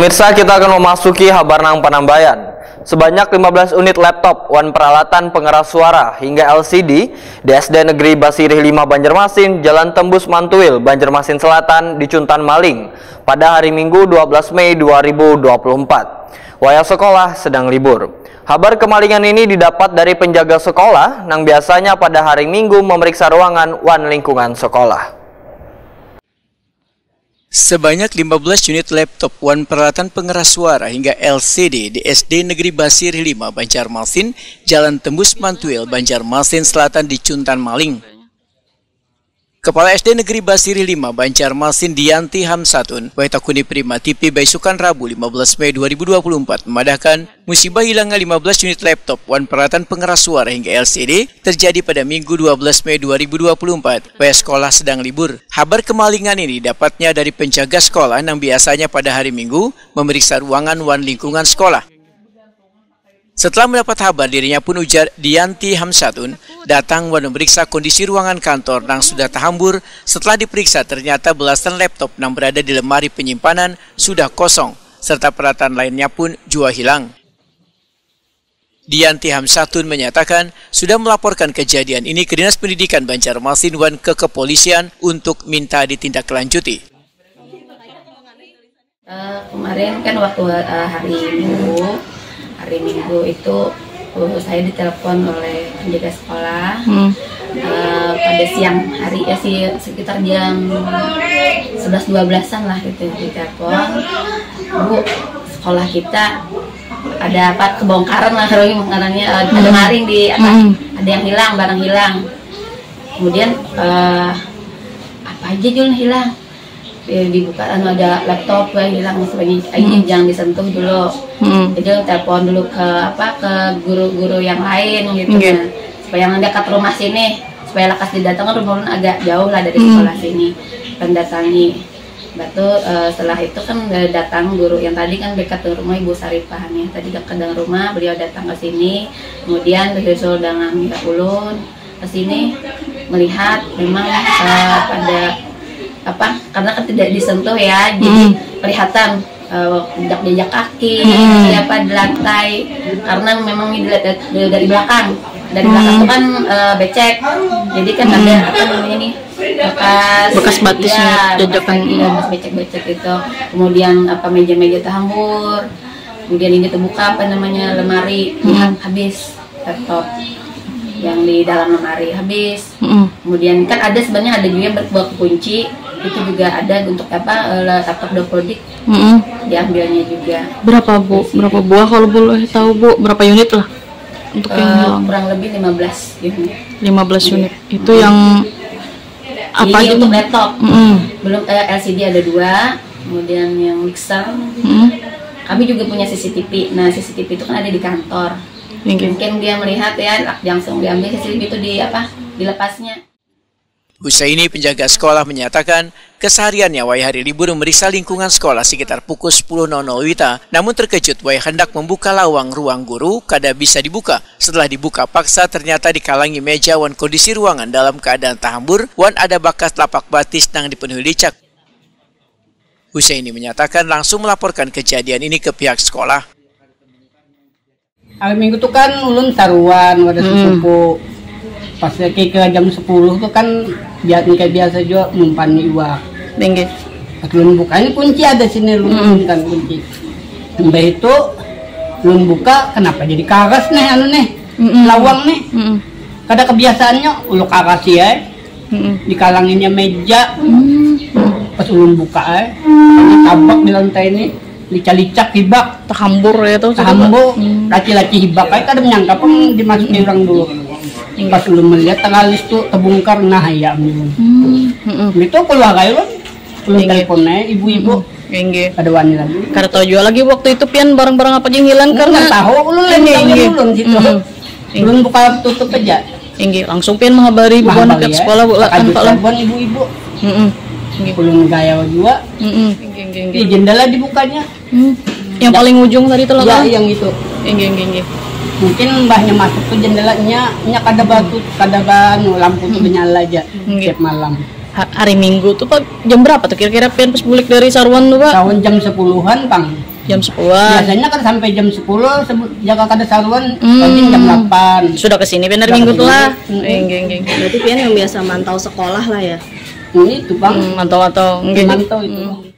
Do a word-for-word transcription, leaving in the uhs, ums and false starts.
Pemirsa, kita akan memasuki habar nang panambayan. Sebanyak lima belas unit laptop wan peralatan pengeras suara hingga L C D di S D Negeri Basirih lima Banjarmasin, Jalan Tembus Mantuil, Banjarmasin Selatan dicuntan maling pada hari Minggu dua belas Mei dua ribu dua puluh empat. Wayah sekolah sedang libur. Habar kemalingan ini didapat dari penjaga sekolah nang biasanya pada hari Minggu memeriksa ruangan wan lingkungan sekolah. Sebanyak lima belas unit laptop wan peralatan pengeras suara hingga L C D di S D Negeri Basirih lima Banjarmasin, Jalan Tembus Mantuil, Banjarmasin Selatan dicuntan maling. Kepala S D Negeri Basirih lima Banjarmasin, Dianti Hamsatun, wayah takuni Prima T V baisukan Rabu lima belas Mei dua ribu dua puluh empat, memadahkan, musibah hilangnya lima belas unit laptop wan peralatan pengeras suara hingga L C D terjadi pada Minggu dua belas Mei dua ribu dua puluh empat, wayah sekolah sedang libur. Habar kemalingan ini dapatnya dari penjaga sekolah nang biasanya pada hari Minggu memeriksa ruangan wan lingkungan sekolah. Setelah mendapat habar, dirinya pun, ujar Dianti Hamsatun, datang wan memeriksa kondisi ruangan kantor nang sudah tahambur. Setelah diperiksa, ternyata belasan laptop nang berada di lemari penyimpanan sudah kosong, serta peralatan lainnya pun jua hilang. Dianti Hamsatun menyatakan sudah melaporkan kejadian ini ke Dinas Pendidikan Banjarmasin wan ke kepolisian untuk minta ditindaklanjuti. Eh, kemarin kan waktu eh, hari Minggu, hari Minggu itu uh, saya ditelepon oleh penjaga sekolah. Eh, pada siang hari, ya sih, sekitar jam sebelas dua belasan lah gitu, ditelepon, "Bu, sekolah kita ada apa, kebongkaran lah, kebongkarannya, eh, ada maling di atas, ada yang hilang, barang hilang." Kemudian eh, "Apa aja, Jul, hilang?" Ya, dibuka, anu, ada laptop lah hilang, sebagainya. Aja jangan disentuh dulu. Jadi telepon dulu ke apa, ke guru-guru yang lain gitu. Nah, supaya yang dekat rumah sini, supaya lakas didatangkan, rumah ulun agak jauh lah dari sekolah sini. Pendatangi. Batu eh, setelah itu kan eh, datang guru yang tadi kan dekat dengan rumah, Ibu Saripah nih. Tadi dekat dengan rumah, beliau datang ke sini, kemudian disusul dengan ulun ke sini, melihat memang eh, pada apa, karena kan tidak disentuh ya, jadi kelihatan eh, jejak-jejak kaki, siapa di lantai, karena memang ini dilihat dari, dari belakang. Dari belakang itu kan eh, becek, jadi kan ada apa namanya nih, bekas, Bekas batisnya, ya, bekas jajakan. Kaki, ya, bekas becek-becek itu. Kemudian apa, meja-meja terhambur. Kemudian ini terbuka apa namanya, lemari, habis laptop yang di dalam lemari habis. Kemudian kan ada sebenarnya, ada juga yang berbuat kunci, itu juga ada untuk apa, eh, laptop Dokodik, diambilnya juga. Berapa, Bu? Berapa buah, kalau boleh tahu, Bu? Berapa unit lah untuk yang Eh, hilang? Kurang lebih lima belas unit. Lima belas unit. Itu yang apa Ini aja, untuk Bu? Laptop. Mm-mm. Belum, eh, L C D ada dua, kemudian yang mixer. Mm-mm. Kami juga punya C C T V. Nah, C C T V itu kan ada di kantor. Oke. Mungkin dia melihat ya, langsung diambil C C T V itu, di apa, dilepasnya. Usai ini, penjaga sekolah menyatakan kesehariannya wayah hari libur memeriksa lingkungan sekolah sekitar pukul sepuluh nol nol wita, namun terkejut wayah hendak membuka lawang ruang guru kada bisa dibuka. Setelah dibuka paksa, ternyata dikalangi meja wan kondisi ruangan dalam keadaan tahambur wan ada bakas telapak batis nang dipenuhi licak. Husaini menyatakan langsung melaporkan kejadian ini ke pihak sekolah. Hari Minggu tu kan ulun saruan wadah sepupu. Pas lagi ke jam sepuluh tu kan, biar kayak biasa juga, mumpani iwak. Inggih. Pas ulun buka, ini kunci ada sini, ulun kan kunci. Mbah itu ulun buka, kenapa jadi karas nih, anu nih, lawang nih. Kada kebiasaannya, uluk karas ya. Dikalanginnya meja. Pas ulun buka, eh, tabak di lantai ini, lica-licak hibak. Tahambur ya tuh. Tahambur, laci-laci hibak, eh, kada menyangka pun dimasuki orang dulu. Pas ulun melihat, teralis tuh terbongkar, nah ya, ulun. Itu keluar aja ulun. Ulun telepon aja ibu-ibu. Inggih. Kada wani lagi. Kada tahu juga lagi waktu itu pian barang-barang apa yang hilang karena Nggak tahu, ulun lain Inggih, tahu inggih. ulun gitu. Mm-mm. Ulun buka tutup aja. Inggih, langsung pian menghabari bubuhan Menghabari, pihak ya. Sekolah, Bu, lah, Takajut anu, Pak, lah. Bubuhan ibu-ibu. Mm-mm. Inggih. Ulun gaya juga. Mm-mm. Inggih, inggih, inggih. Di jendela dibukanya. Hmm. Yang paling ujung tadi tuh lah, Ya, Kang? Yang itu. Inggih, inggih, inggih. Mungkin mbahnya masuk ke jendelanya, nya kada batu, kada banu, lampu tuh menyala aja Inggih. Tiap malam. Ha- hari Minggu tuh, Pak, jam berapa tuh kira-kira pian pas bulik dari saruan tuh, Pak? Tahun jam sepuluhan, Bang. Jam sepuluhan. Biasanya kan sampai jam sepuluh sebut jaga kada saruan Hmm. rajin jam delapan. Sudah kesini benar Sudah minggu kesini. tuh lah. Hmm. Geng, geng, geng. Berarti pian yang biasa mantau sekolah lah ya. Nah, itu bang. Hmm, mantau-mantau. Geng. Mantau itu. Hmm.